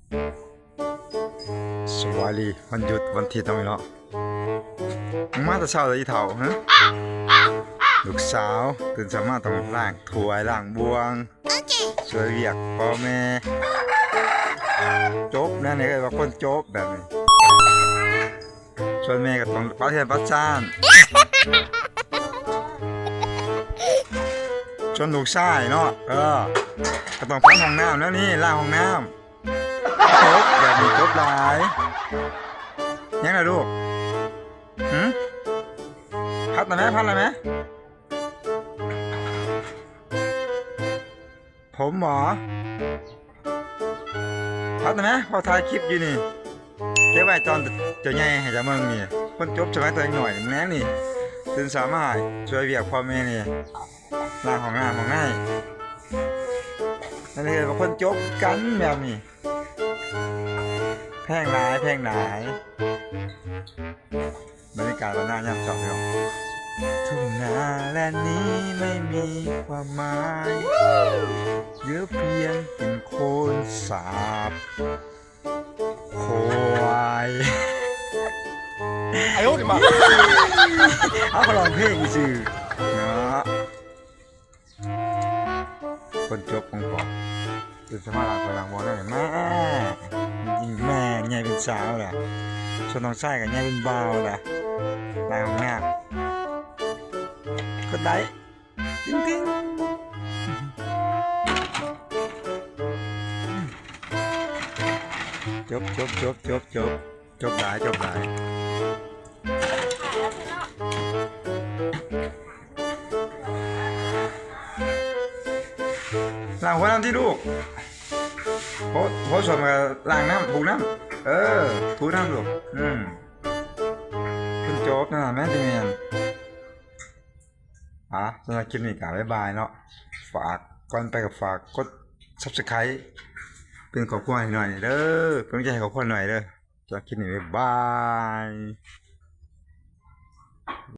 ສະບາຍດີ ວັນຢຸດວັນທິດເນາະ ມາແຕ່ເຊົ້າເລີຍອີ່ເຖົ້າ ຮະ? ລູກສາວຕື່ນເຊົ້າມາຕ້ອງລ້າງຖ້ວຍລ້າງບ່ວງ ໂອເຄ ຊ່ວຍວຽກພໍ່ແມ່ ຈົບແນວນີ້ ເອີ້ນວ່າຄົນຈົບແບບນີ້. ສ່ວນແມ່ກໍຕ້ອງກວາດເຮືອນກວາດຊານ ສ່ວນລູກຊາຍເນາະ ເອີ ກໍຕ້ອງພັດຫ້ອງນ້ຳແນວນີ້ ລ້າງຫ້ອງນ້ຳ ຈົບ ແບບນີ້ຈົບຫຼາຍ. ຍັງລະລູກ? ຫື? ພັດລະແມະ ພັດລະແມະ. ຜົມບໍ? ພັດນະແມະ ພໍ່ຖ່າຍຄລິບຢູ່ນີ້ ເກັບໄວ້ຕອນເຈົ້າໃຫຍ່ໃຫ້ເຈົ້າເບິ່ງນີ້. ຄົນຈົບສະໄໝແຕ່ນ້ອຍແນງນີ້ ຕື່ນເຊົ້າມາຊ່ວຍວຽກພໍ່ແມ່ນີ້ ລ້າງຫ້ອງນ້ຳຫ້ອງໃນ ອັນນີ້ກໍຄົນຈົບກັນແບບນີ້. ແພງຫຼາຍ ແພງຫຼາຍ. ບັນຍາກາດບ້ານນາຍາມເຊົ້າ ພີ່ນ້ອງ. ทุ่ງนาแลนนี้ไม่มีความหมาย เหลือเพียงกลิ่นโคลนสาบควาย ເອົາ ກໍຮ້ອງເພງຊື່ເນາະ. ຄົນຈົບຂອງພໍ່ ຕື່ນສະມາລ້າງຖ້ວຍລ້າງບ່ອນແລ້ວ ແມ່ ແມ່ໃຫຍ່ເປັນສາວແລ້ວ ສ່ວນນ້ອງຊາຍກໍໃຫຍ່ເປັນບ່າວແລ້ວ ລ້າງຫ້ອງນ້ຳ ກົດໄລ ຕິງຕິງ ຈົບ ຈົບ ຈົບ ຈົບ ຈົບ. ຈົບຫຼາຍ ຈົບຫຼາຍ. ລ້າງຫົວນ້ຳຕິລູກ. ໂອ້ ໂອ້ ສ່ວນມາລ້າງນ້ຳ ຖູນ້ຳ ເອີ ຖູນ້ຳລູກ. ອືມ ເພິ່ນຈົບນັ້ນນະ ແມ່ນ ແມ່ນ. ອ່າ ສຳລັບຄລິບນີ້ກໍບາຍບາຍເນາະ. ຝາກ ກ່ອນໄປກໍຝາກກົດ Subscribe ເປັນຄອບຄົວໃຫ້ໜ້ອຍເດີ ເປັນກຳລັງໃຈໃຫ້ຄອບຄົວໜ້ອຍເດີ. ສຳລັບຄລິບນີ້ບາຍບາຍ.